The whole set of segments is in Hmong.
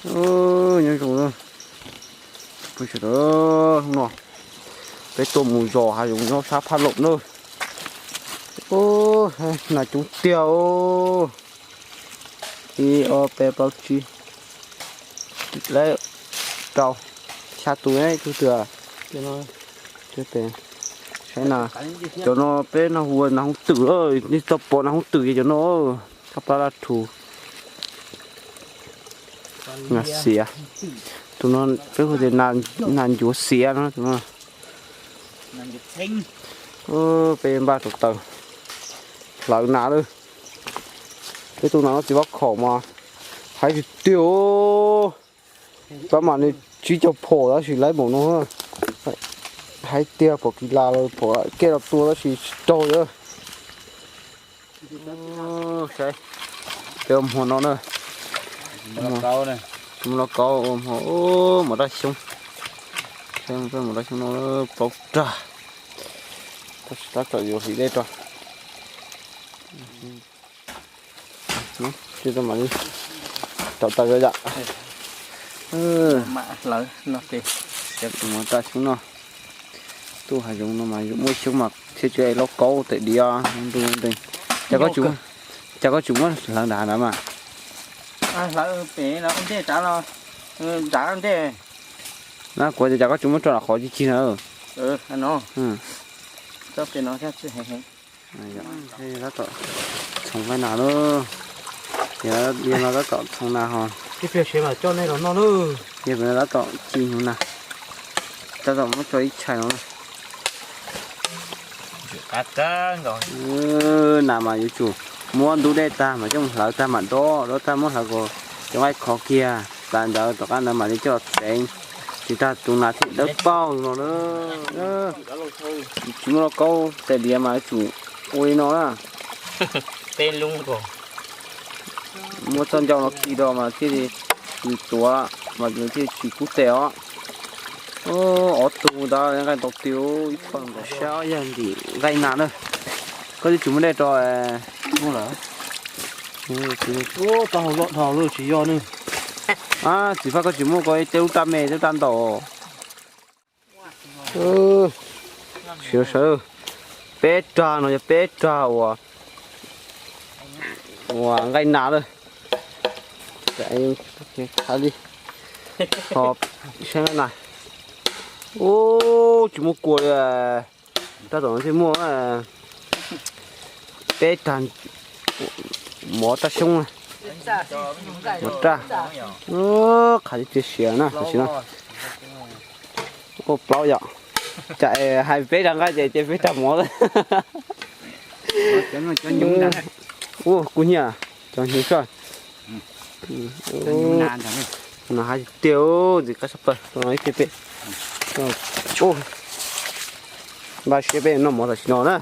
Nyob zoo, hnub no peb tuaj mus zos hav zoov nyob sab Phaj Loom na. Nas coob tiag os. Ib ob peb plaub tsib, rau, xya tus, ib tug twg. Saib na, cov no peb no hu ua nas hooj twm, nej tau pom nas hooj twm ces cov no, kab plab laj rhu. Nas xiav, tus no peb hu tias nas ncuav xiav no, tus no. Peb npaj rau taws hlawv nas lawm. Peb tus nas no txiv vaj khom mas haib tiag tiag. Tab mas nws tsib caug phom tab sis laib npaum no. Haib tiag, phom kis las los phom kej los tua tab sis tsis raug li. Saib, peb ua hmo no na. Mus lauj kaub ua hmo, mov raj xyoob. Saib, mov raj xyoob no plaub rag. Tab sis tab tom yuav hliv dej rau. Tau tas yom. Hlawv no ces cov tus mov raj xyoob no, tuaj hav zoov no mas muaj xyoob mas thiaj tsis lauj kaub tes diav ntu ntees. Cas koj tsis muab hlawv nram hav nrad mas? Hlawv pem no ua ntej rau los nram ntej. Na kuv tias cas koj tsis muab rau nram qhov cig cig na. Tab tom txhoov nqaij nas lawm. Yog no tab tom txhoov nas ho. Yog no tab tom ci hnyuv nas, tab tom muab tso ib tshais no. Nas mas yuav tsum muab ntub dej tag mas coj mus hlawv tag mam dob, dob tag muab hlawv kom cov nqaij khov kiag, tas ntawd tom qab ntawd mam li coj los txeev, tsis tas tus nas thiaj dawb paug no na. Tsis muaj lauj kaub tais diav mas yuav tsum ua li no na. Muab txoj ncauj no khi rau mas thiaj li tsis tuav, mas nws thiaj tsis kub tes os. Ob tug ntawd nqaij ntau tiag, ib qho nkaus sab yog ntim nqaij nas na. Koj twb tsis muaj dej rau. Tau hau loj dhau lawm tsis yog nws. Txiv Faj, koj tsis muab koj tej lub raj me tej lub raj ntaus. Sawv, peb rag no yog peb rag uas, uas nqaij nas lawm. Li, ho saib na. Ub, tsis muaj kua li. Raj tom no thiaj muaj peb rag mov raj xyoob, mov raj. Qhav tiag tiag siav na tam sim no. Ua plaub yom. Cas hais peb rag nqaij ces ces peb rag mov. Ua kuv nyiam cov hnyuv soj. No hais tiag, ntxim qab tshaj plaws, ib pliag peb npaj siab peb noj mov tam sim no na.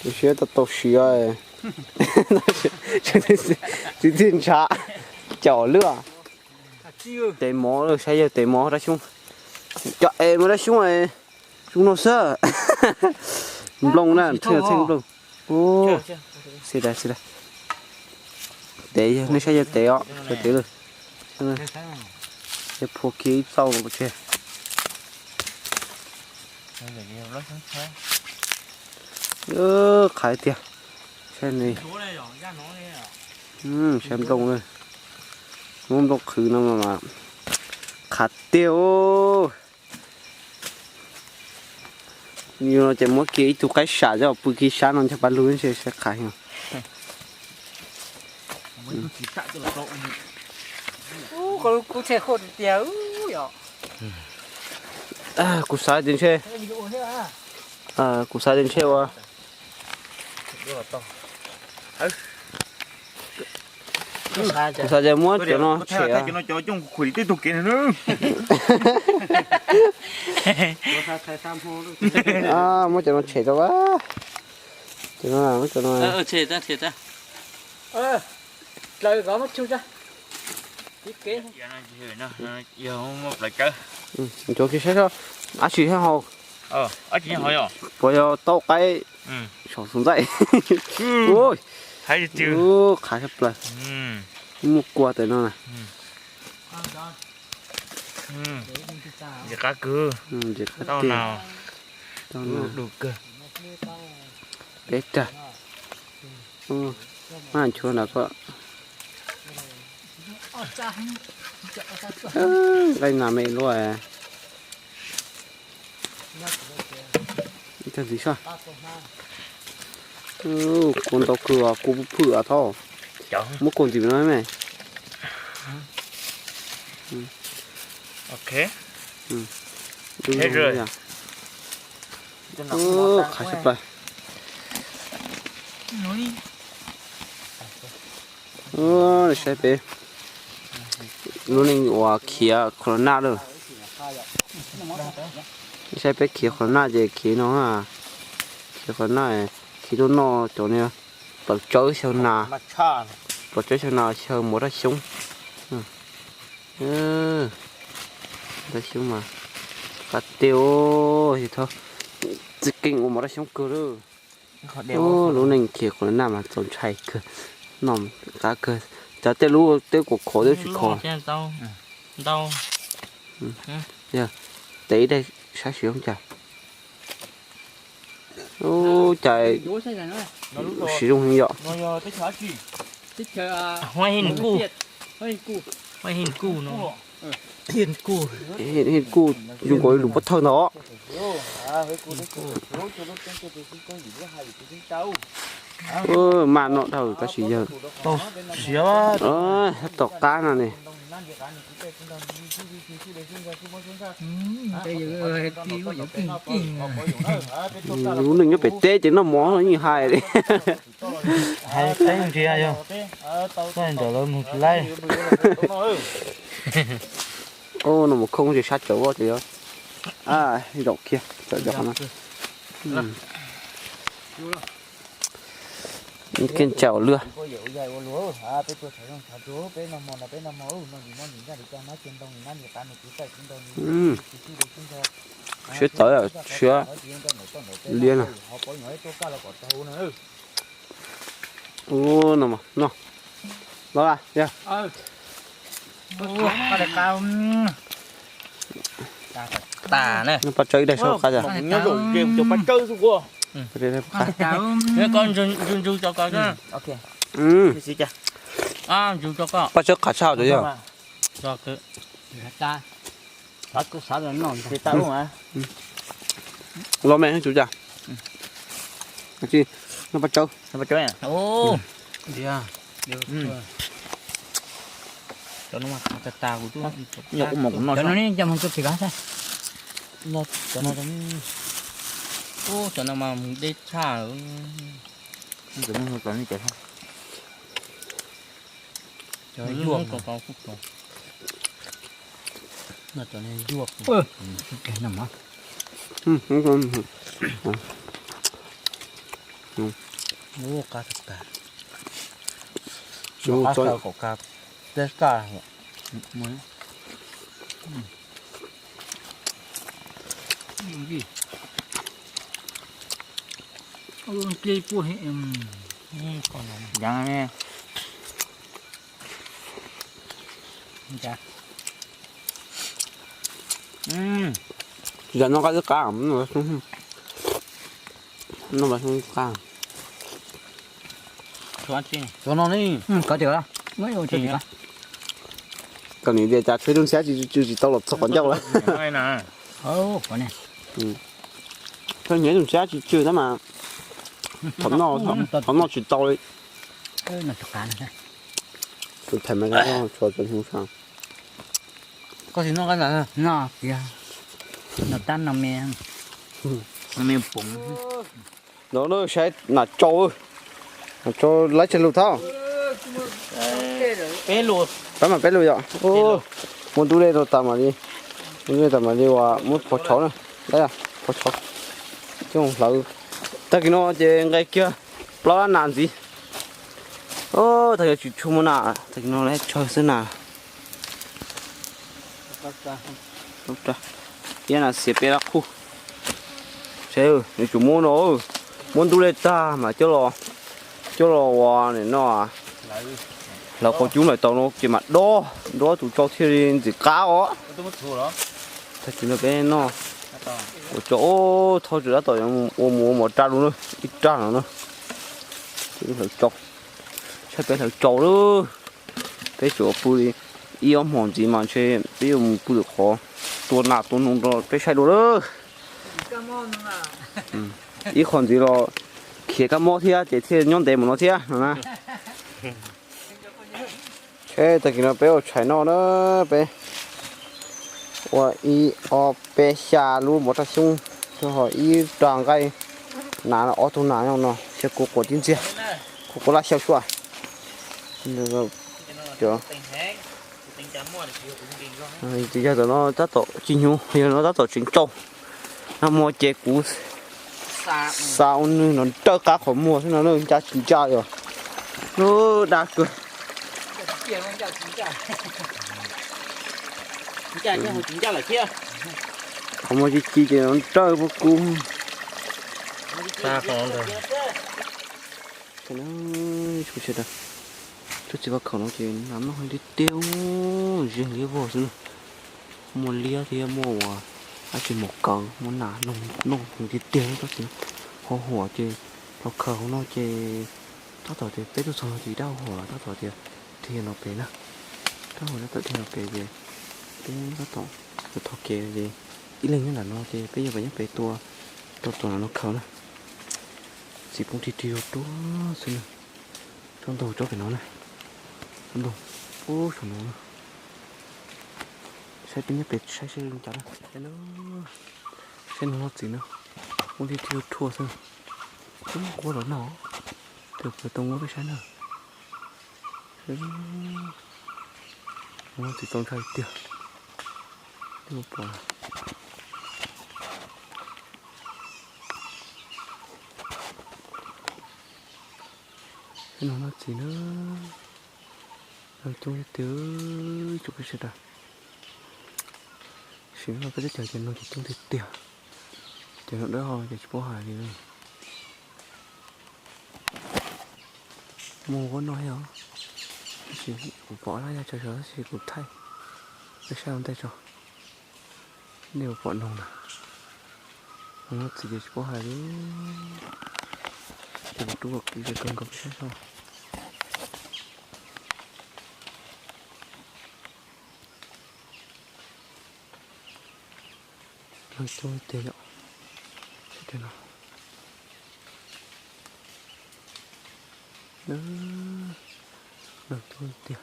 Siab tau tau siav, tsis txij ntshav, caum lwj. Tes mov, saib yawg tes mov rab xyoob. Cov es mov rab xyoob, xyoob no xwb. Nplooj na, txheej nplooj. Xib dab xib dab. Tes, nej saib yawg tes os, yawg tes lawm. Yawg phua kiag ib txauj no pov tseg. Qhav tiag. Saib ne. Saib nplooj, muab nplooj qhwv no mas qhav tiag. Yus no ces muab kiag ib tug qaib sam coj pw kiag sab no nrog pab lug ntshe saib qhav heev. Kuv xav tias ntshe, kuv xav tias ntshe ua, kuv xav tias muab cov no tshem. Muab cov no tshem rau a. Cov no, muab cov no. Ncuav kiag saib, dab tsi hauv, puas yog taub qaib saum xus ntxaij. Qhav tshaj plaws. Muaj kua tes no na. Ntses qab kawg. Ntses qab tiag. Tau na. Peb rag. Maj nchuav nrad koj. Nqaij nas me luaj. Ntxiv soj. Kua ntau kawg, kua phwj phwj thauj. Muab kua ntxiv no me. Qhav tshaj plaws. Saib peb lub neej uas khiav corona lawm. Saib peb khiav corona ces khiav no, khiav corona, khiav tuaj noj cov niag plaws tsawb xyaw nas, plaws tsawb xyaw nas xyaw mov raj xyoob. Raj xyoob mas qab tiag, txiv keej ua mov raj xyoob kawg lawm. Lub neej khiav corona mas txaus ntshai kawg, noj qab kawg, cov tej lub teb kuas khov twb tsis khov. Yog, tes ib daim saib sim zoo cas. Ub, cas siv zoo heev yom. Kuj zoo nkaus li lus pob thawj ntag. Maj noj dhau tab sis yawg tom qab no ne. Lub neej nyob pem teb ces noj mov yeej hais li. Hais teb ntsia yog, txoj ntawm lawv mus tsis laib. Noj mov khoob ces sab cawv vaj ces yog zaum kiag cov no. Keej tsaus lwj. Siab tawv, siab liab na. Ub, no, no. Los, yog. Noj paj tsawb ib daig saib qab. Paj tsawb qab tshaj cov yog. Los me tsum cas. Noj paj tsawb. Cov no mas deb tshaj. Cov yuaj, no cov yuaj. Ua qab tag, qab tag, teb kaj. Yog noj qab twb qab, noj qab. Cov no ne, koj nim tias cas tshuav ib tug ntxhiab tsis tsw tsis tau los txog qhov ncauj lawm. Tshuav ib tug ntxhiab tsis tsw tab mas thaum noj, thaum noj tsis tau li. Tus thaiv mas tshuav cov hnyuv sab. Koj tsis noj qab ntawd no tias no tab no me, no me poov. No saib nas tsau, nas tsau laib tsawg lus thab. Peb mas peb lus yom. Muab ntub dej rau tas mam li, ntub dej tas mam li uas muab pov tshauv na. Pov tshauv coj hlawv. Tag kis no ces nqe kiag plaub lab nas ntxiv. Tag kis tsis tshua muaj nas, tag kis no lawv tsawg xwb na. Iab nas xiav peb lab qhuj. Nws tsum muab no, muab ntub dej tag mas coj los, coj los ua nim no. Hlawv quav cub nplaim taus no ces mam dob, dob tus tsau thiaj li ntxim qab os. Tag kis no peb noj quav cub, thauj tsam tab tom ua mus ua mov rau lawm na, ib rag no na. Hlawv tsau, saib peb hlawv tsau lawm. Peb tsuas pw ib ob hmos ntxiv mas ntshe peb yuav mus pw qhov tua nas tua noog rau peb saib dua lawm. Ib qho ntxiv los khiav kab mob thiab ces thiaj nyob ntev mus no thiab no na. Tag kis no peb ua tshais noj na, peb ua ib ob peb xya lub mov raj xyoob, ho ib rag nqaij hnav, ob tug nas no xyaw kua quav tib ntxiag, kua quav laj xyaw xyuaj. Yog tam no tab tom tsis hnyuv, yog no tab tom tseev tsau. Nag hmo ces kuv xa ua nws no nrawj qab qhov muag xwb no, ncaj tsis ncaj li os. Lub dag kawg. Qhov muag ci ci ces no nrawj puag kub. Tsob txiv vaj khaum no ces nas noj heev tiag tiag, zeeg liab vog xwb na. Muaj liab thiab muaj ua dab tsi mus kawv, muaj nas noj heev tiag tiag tsob txiv. Hauv huam ces los khaws hauv no ces tab tom tias peb tuaj txog no ces dab hauv huam los tab tom tias dhia no pem na. Dab hauv tab tom dhia no pem ces peb tab tom thov kev ces ib leeg nyob nram no ces peb yuav nyob pem tua, tua tus nas no khaws na. Txiv poob rig rig rau tuag xwb na. Tsob ntoo tsob pem no na, tsob ntoo pub saum no na. Saib peb nyob pem saib seb zoo cas na. Saib no txiv na, poob rig rig rau tuag xwb. Quab los noj, tus puas tau muab peb saib na. Txiv txaus ntshai tiag. Twb pom no no txiv na, no coob tiag tiag, tsoom peb sawv daws. Sim no peb teb chaws ces no ces coob tiag tiag, ces no dawb hau ces tsis paub hais li. Muaj huab noj thiab os, tab sis kuv pom laj yaj tsawv tsawv tab sis kuv thaij peb saib ua ntej tso. Nej puas pom noog na? Noog txiv ces tsis paub hais li. Ces kuv rub kom kiv ces kawg nkaus peb saib tso. Noog coob tiag yom. Sab tes no. Noog coob tiag.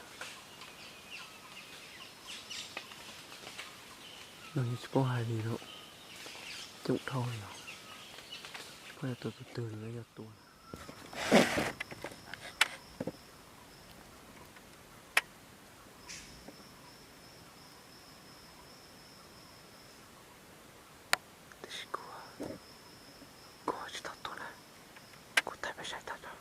Noog yeej tsis paub hais li lawm. Coob dhau li os. Tsis paub yog tua tus twg los yog tua. Tiam sis kuv, kuv tsis tau tua na, kuv thaij peb saib tag tso.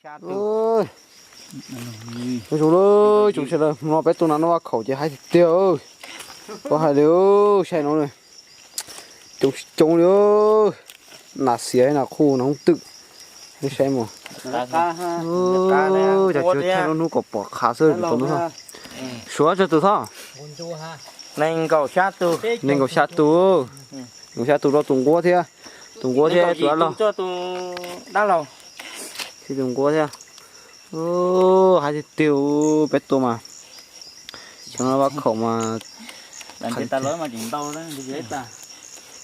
Tus zoo lawm tsoom sawv daws, no peb tua nas noj vaj khaum ces haib tiag tiag. Koj hais li, saib no, coob tsis coob li, nas xiav nas qhuj nas hoob twm. Saib mas, cov tsis thaij lub hnub kom pom qhav xwb tau hnub. Suav tsawg tus thob? Nees nkaum xya tus, nees nkaum xya tus rau tus nquab thiab, tus nquab thiab tus dab laug, thiab tus nquab thiab. Hais tiag tiag peb tua mas, xyov no vaj khaum mas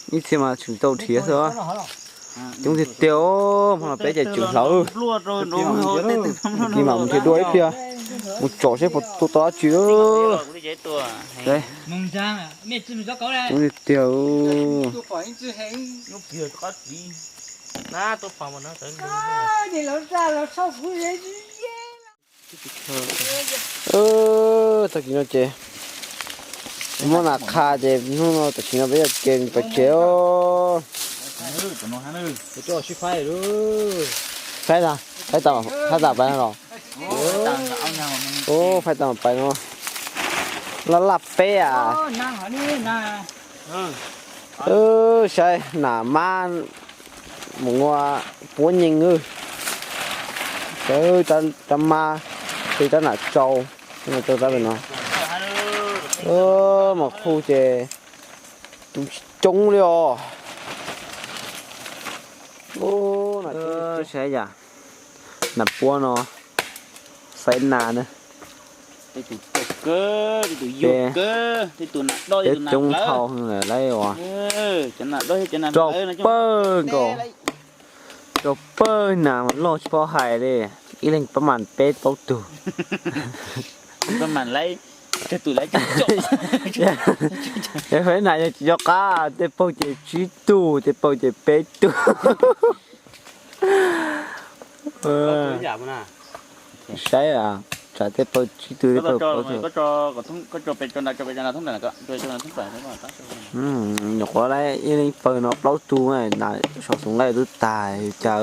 ib txhia mas tseem tau nrhiav xwb. Coob tiag tiag, hmo no peb ces tseem hlawv. Ib mam mus nrhiav dua ib pliag, mus tsom seb puas tua tau dab tsi lawm. Coob tiag tiag. Tag kis no ces muab nas qha ces hnub no tam sim no peb yuav ke pais tsev os. Faib, faib tas pais no los? Faib tas pais no. Laj laj peb as. Saib nas mab mus ua puab nyeeg. Saib rab mab, saib rab nam tsau, rab nam tsau rab pem no. Mas qhuj ces tus tsis coob li os. Saib yam nas puab no, faib nas na. Peb coob dhau lawm lauj as. Rau pawg nkaus, rau pawg nas mas loj tsis paub hais li, ib leeg pab mas peb plaub tug. Faib nas yog tsis nco qab, tej paug ces tsib tug, tej paug ces peb tug. Saib, tsam tej paug tsib tug, tej paug plaub tug. Nyuam qhuav ib leeg pawg no plaub tug, nas saum xeev laij twb tag cas.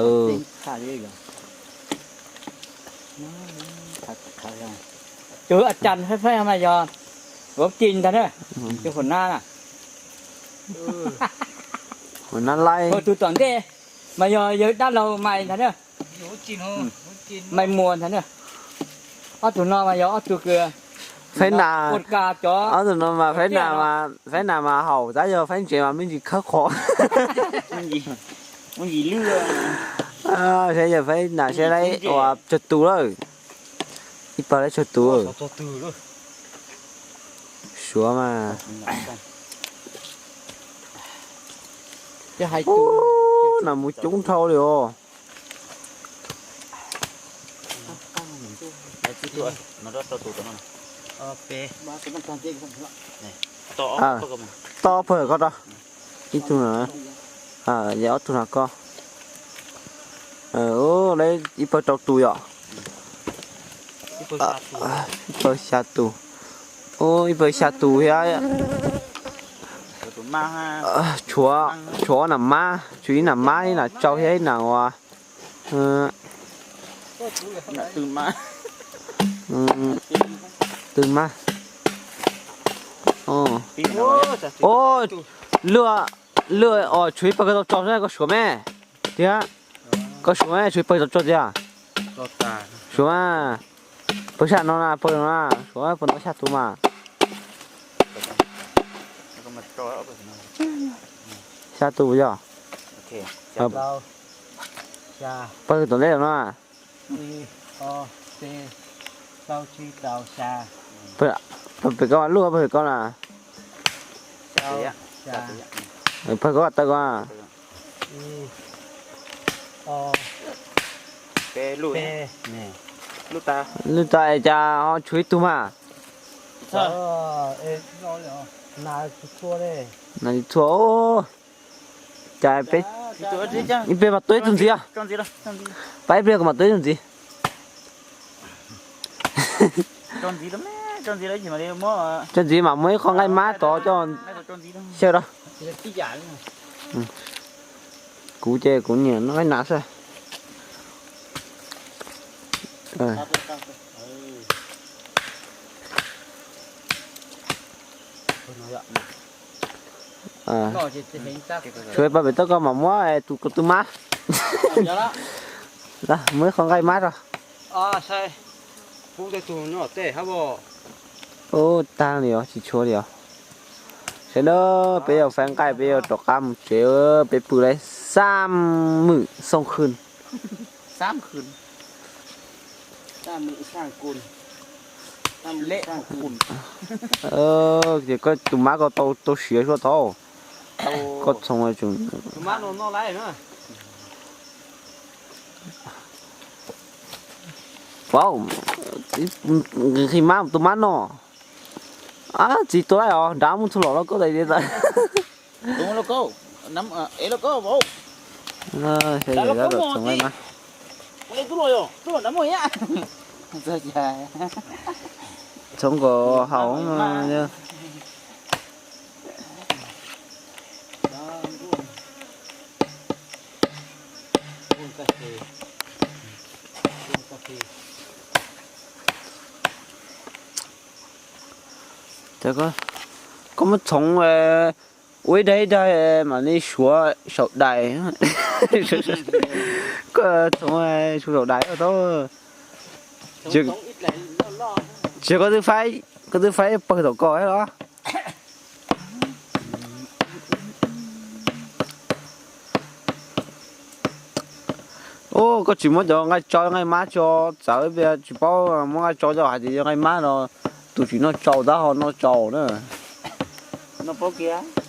Cov a cas faib faib mas yog vov kis ntag na, cov huam nab na. Huam nab laij. Tus tom ntej mas yog yawg dab laug Maiv ntag na, Maiv Muas ntag na. Ob tug no mas yog ob tug kws faib nas, ob tug no mas faib nas mas haum, tab yog faib ntsev mas me ntsis khawb qhov. Saib yawg faib nas saib laib ua tsawg tus lawm. Ib pawg laib tsawg tus. Suav mas. Nas mus coob dhau li os. Toj pawg ko rau ib tug na, ob tug na ko. Ib pawg rau tus yom. Ib pawg xya tus. Ib pawg xya tus thiab. Tshuav, tshuav ob nam mab, tshuav ib nam mab, ib nam tsau thiab ib nam uas twg mab. Luaj, luaj os, tshuav ib pawg ko tau tso, koj suav me tiag. Koj suav me, tshuav ib pawg tau tso tiag. Suav mas, pawg xya no na, pawg no na, suav pawg no xya tus mas. Xya tus yog. Pawg tom ntej no na. Pawg pem ko, luaj pawg pem ko na. Pawg ko taw ko. Luj tas es cas ho tshuav ib tug mas. Nas tsis txhua, cas peb ib pliag mas tua ib tug ntxiv. Pab ib pliag kuv mam tua ib tug ntxiv. Tso ntxiv mas muaj ib qho nqaij mab tod coj xyaw rau. Kuv ces kuv nyiam noj nqaij nas xwb. Tshuav pab pem toj koj mam muab tus ko tw mab. Muab ib qho nqaij mab rau. Ub, tag li os, tsis tshuav li os. Sawv daws, peb yuav faib nqaij, peb yuav rov qab mus tsev, peb pw laib xab mwm xooj khwj. Ces koj tus mab ko tau, tau siav suab tau. Koj txhoov tseem, nqhis mab tus mab no. Txiv tua laij os, nrad muaj txhua lom lauj koj tas. Txhoov kom haum. Koj muab txhoov ua ib daim ib daim mam li suav saum dais. Koj txhoov suav saum dais tau. Tsis koj twb faib, koj twb faib pawg tom ko los. Ub, koj tsis muab cov nqaij tsau nqaij mab tso, txawv, tsis paub muab nqaij tsau coj hais tias yog nqaij mab no, tus tsis noj tsau tab ho noj tsau na. Noj paub kiag.